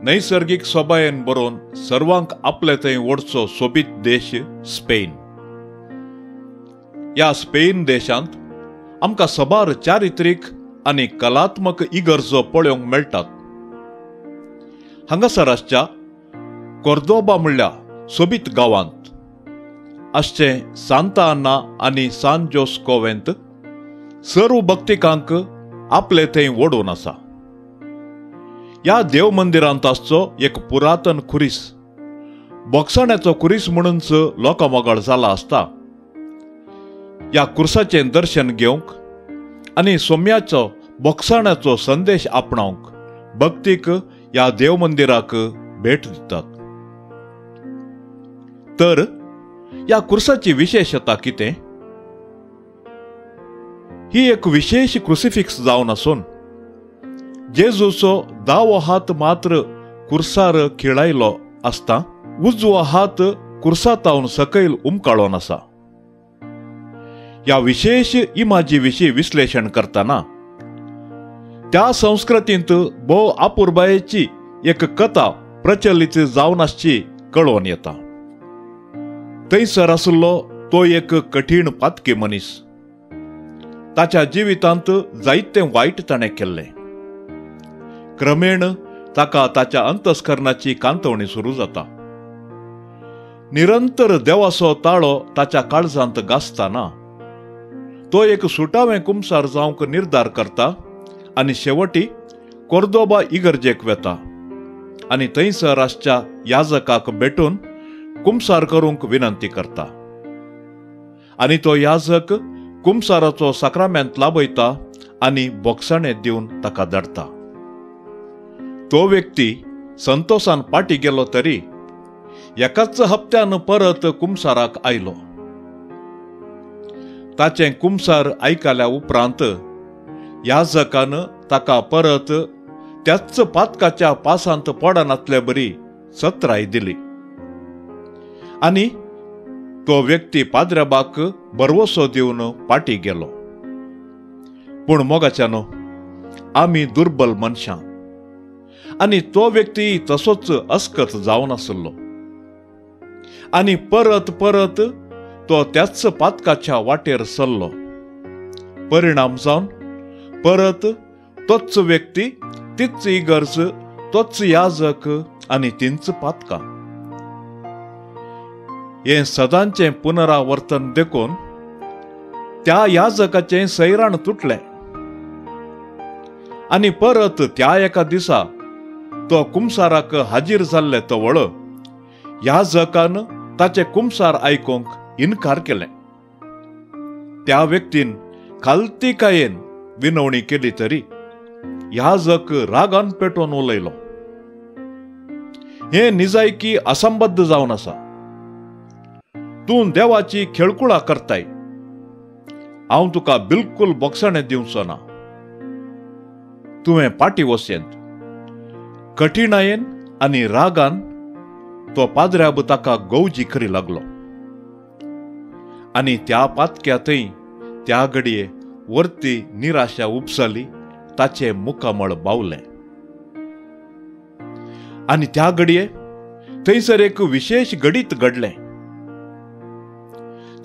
नैसर्गीक सोबायेन बरोवन सर्वांक आपले थंय ओडचो सोबीत देश स्पेन. ह्या स्पेन देशांत आमकां सबार चारित्रीक आनी कलात्मक इगर्जो पळोवंक मेळटात. हांगासर आसच्या कोर्दोबा म्हणल्या सोबीत गांवांत आसचें सांता अन्ना आनी सान जोस कोवेंत सर्व भक्तिकांक आपले थंय ओडून आसा. ह्या देव मंदिरांत आसचो एक पुरातन खुरीस, बोगसाण्याचो खुरीस म्हणूनच लोकां मोगाळ जाला आसता. ह्या खुर्साचें दर्शन घेवंक आनी सोम्याचो बोगसाण्याचो संदेश आपणावंक भक्तीक ह्या देव मंदिराक भेट दितात. तर ह्या खुर्साची विशेशता कितें? ही एक विशेष क्रुसिफिक्स जावन आसून जेजूचो दावो हात मात्र खुर्सार खिळायलो आसता, उजवो हात खुर्सातावन सकयल उमकाळोन आसा. ह्या विशेष इमाजी विशीं विश्लेशण करतना त्या संस्कृतींत भोव आपुरबायेची एक कथा प्रचलित जावन आसची कळोवन येता. थंयसर आशिल्लो तो एक कठीण पातकी मनीस. ताच्या जिवितांत जायतें वायट ताणें केल्लें. क्रमेण ताका ताच्या अंतस्करणाची कांतवणी सुरू जाता. निरंतर देवाचो ताळो ताच्या काळजांत गाजताना तो एक सुटावें कुमसार जावंक निर्धार करता आनी शेवटी कोर्दोबा इगर्जेक वेता आनी थंयसर आसच्या याजकाक भेटून कुमसार करूंक विनंती करता आनी तो याजक कुमसाराचो साक्रामेंत लाभयता आनी बोगसाणें दिवन ताका धाडटा. तो व्यक्ती संतोषान पाटी गेलो तरी एकाच हप्त्यान परत कुमसाराक आयलो. ताचें कुमसार आयकल्या उपरांत याजकान ताका परत त्याच पातकाच्या पासांत पडनातले बरी सत्राय दिली आनी तो व्यक्ती पाद्रबाक भरवसो दिवन पाटी गेलो. पूण मोगाच्यानो, आमी दुर्बल मनशां आनी तो व्यक्ती तसोच अस्कत जावन आसलो आनी परत परत तो त्याच पातकाच्या वाटेर सरलो. परिणाम जावन परत तोच व्यक्ती, तीच इगर्ज, तोच याजक आनी तींच पातकां. हें सदांचें पुनरावर्तन देखून त्या याजकाचें सैराण तुटलें आनी परत त्या एका दिसा तो कुमसाराक हाजीर जाल्ले तवळ याजकान ताचे कुमसार आयकूंक इनकार केलें. त्या व्यक्तीन खालतीकायेन विनवणी केली तरी याजक रागान पेटोवन उलयलो. हें निजायकी असंबद्ध जावन आसा. तूं देवाची खेळकुळा करताय. हांव तुका बिलकुल बोगसाणें दिवचो ना. तुवें पाटी वसयेंत. कठिणायेन आनी रागान तो पाद्र्याब ताका गौजी करी लागलो आनी त्या पातक्या थंय त्या घडये वरती निराशा उपसली, ताचें मुखामळ बावलें आनी त्या घडये थंयसर एक विशेष घडीत घडलें.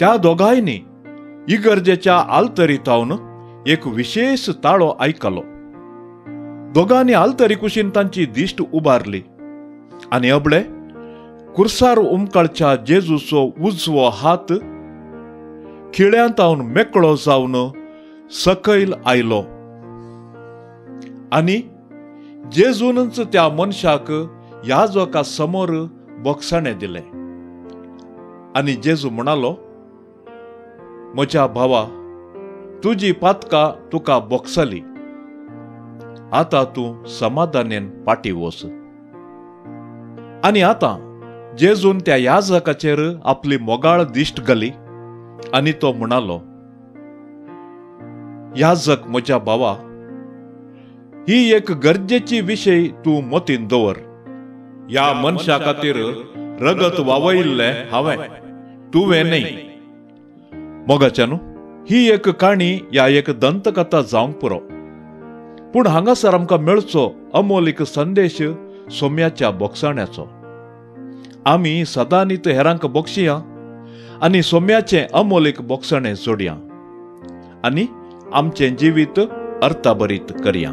त्या दोगांयनी इगर्जेच्या आलतरी तावन एक विशेष ताळो आयकलो. दोगांनी आलतरी कुशीन तांची दिश्ट उबारली आनी अबळे कुर्सार उमकाळच्या जेजूचो उजवो हात खिळ्यांत मेकळो जावन सकयल आयलो आनी जेजूनच त्या मनशाक याजका समोर बोगसाणें दिलें आनी जेजू म्हणालो, म्हज्या भावा, तुजी पातकां तुका बोगसली, आतां तूं समाधानेन पाटी वच. आनी आतां जेजून त्या याजकाचेर आपली मोगाळ दिश्ट घाली आनी तो म्हणालो, याजक म्हज्या भावा, ही एक गरजेची विशय तूं मतीन दवर. ह्या मनशा खातीर रगत वावयिल्लें हांवें, तुवें न्हय. मोगाच्यानू, ही एक काणी ह्या एक दंतकथा जावंक पुरो, पूण हांगासर आमकां मेळचो अमोलीक संदेश सोम्याच्या बोगसाण्याचो. आमी सदांनीत हेरांक बोगशिया आनी सोम्याचें अमोलीक बोगसणें जोडया आनी आमचें जिवीत अर्थाभरीत करया.